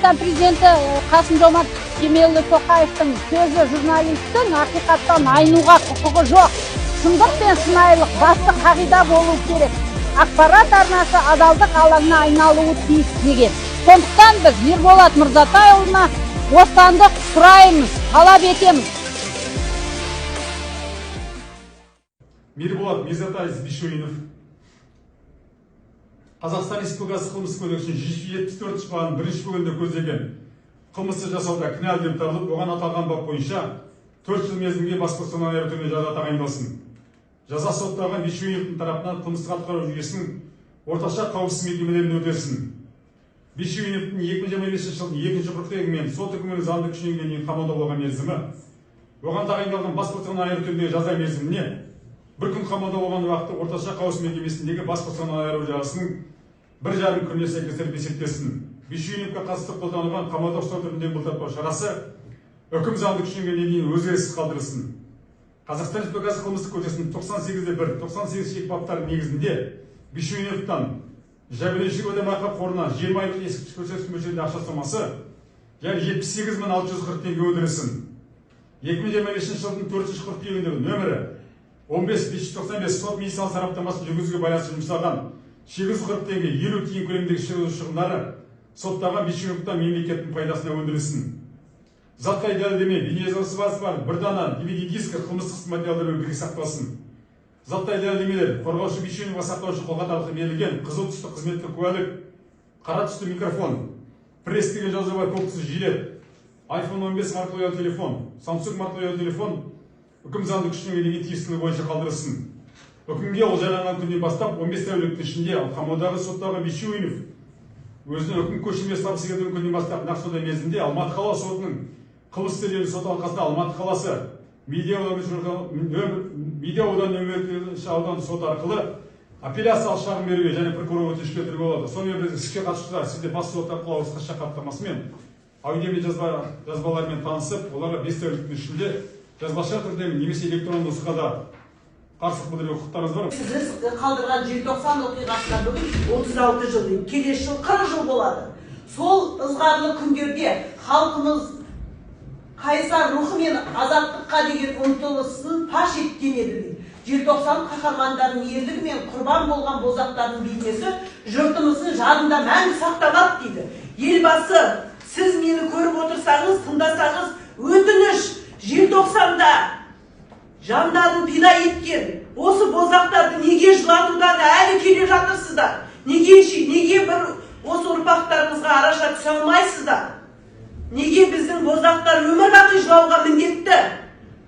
Қазақстан президенті Қасым Жомарт Кемелұлы Тоқаевтың сөзі: «Журналисттің ақиқаттан айнуға құқығы жоқ. Шындық пен шынайылық басты қағида болу керек. Ақпарат арнасы адалдық алаңына айналуы тиіс», – деген. Сондықтан біз Ерболат Мырзатайұлына бостандық сұраймыз, талап етеміз. Мирболат Мирзатаевич Бишуинов Қазақстан Республикасы Қылмыстық кодексінің 174 бабының бірінші бөлігінде көзделген қылмысты жасауда кінәлі деп табылып, оған аталған бап бойынша 4 жыл мерзімге бас бостандығынан айыру түрінде жаза тағайындалсын. Жаза сотталған Бишуиновтың тарапынан қылмыстық атқару жүйесінің орташа қауіпсіз мекемелерінде өтелсін. Бишуиновтың 2025 жылдың 2 қыркүйегі мен сот үкімінің заңды күшіне дейін қамауда болған мерзімі оған тағайындалған бас бостандығынан айыру түріндегі жаза мерзіміне бір күн қамауда болған уақыты орташа қауіпсіз мекемесіндегі бас бостандығынан айыру жазасының 1,5 күніне сәйкестіріп есептелсін. Бишуиновке қатысты қолданылған қамауда ұстау түріндегі бұлтартпау шарасы үкім заңды күшіне дейін өзгеріссіз қалдырылсын. Қазақстан Республикасы Қылмыстық кодексінің 98 де 1, 98 2 баптары негізінде Бишуиновтан жәбірленушіге өтемақы қорынан 20 айлық есептік көрсеткіш мөлшерінде ақша сомасы, яғни 78 640 теңге өндірілсін. 2025 жылдың 4 қыркүйегіндегі нөмірі 15 595 сот медициналық сараптамасын жүргізуге байланысты жұмсалған 840 теңге 50 тиын көлеміндегі шығындары сотталған Бишуиновтан мемлекеттің пайдасына өндірілсін. Заттай дәлелдеме, бейнежазбасы бар бір дана DVD дискі қылмыстық іс материалдарымен бірге сақталсын. Заттай дәлелдемелер: қорғаушы Бишуиновқа сақтау үшін қолхат арқылы берілген қызыл түсті қызметтік куәлік, қара түсті микрофон, «Пресс» деген жазуы бар көк түсті жилет, iPhone 15 маркалы ұялы телефон, Samsung маркалы ұялы телефон үкім заңды күшіне дейін тиістілігі бойынша қалдырылсын. Үкімге ол жарияланған күннен бастап 15 тәуліктің ішінде, ал қамаудағы сотталған Бишуинов өзінің үкім көшірмесі табыс етілген күннен бастап нақ сондай мерзімде Алматы қаласы сотының қылмыстық істер сот алқасына Алматы қаласы Медеу ауданы нөмірі аудан соты арқылы апелляциялық шағым беруге және прокурор өтініш келтіруге болады. Сонымен бірге іске қатысушылар, сізде бас сот арқылы ауызша хаттамасымен, аудио мен жазбалармен танысып, оларға 5 тәуліктің ішінде жазбаша түрде немесе электронды нұсқада қарсылық білдіруге құқықтарыңыз бар. Сіз қалдырған Желтоқсан оқиғасына бүгін 36 жыл дейді. Келесі жыл 40 жыл болады. Сол ызғарлы күндерде халқымыз қайсар рухы мен азаттыққа деген ұмтылысын паш еткен еді дейді. Желтоқсан қаһармандарының ерлігі мен құрбан болған боздақтардың бейнесі жұртымыздың жадында мәңгі сақталады дейді. Елбасы, сіз мені көріп отырсаңыз, тыңдасаңыз, өтініш: Желтоқсанда жандарын пида еткен осы боздақтарды неге жылатудан әлі келе жатырсыздар? Неге бір осы ұрпақтарыңызға араша түсе алмайсыздар? Неге біздің боздақтар өмір бақи жылауға міндетті?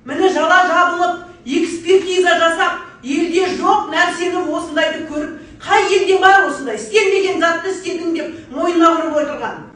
Міне, жала жабылып, экспертиза жасап, елде жоқ нәрсені, осындайды көріп, қай елде бар осындай істелмеген затты істедің деп мойнына ұрып отырған?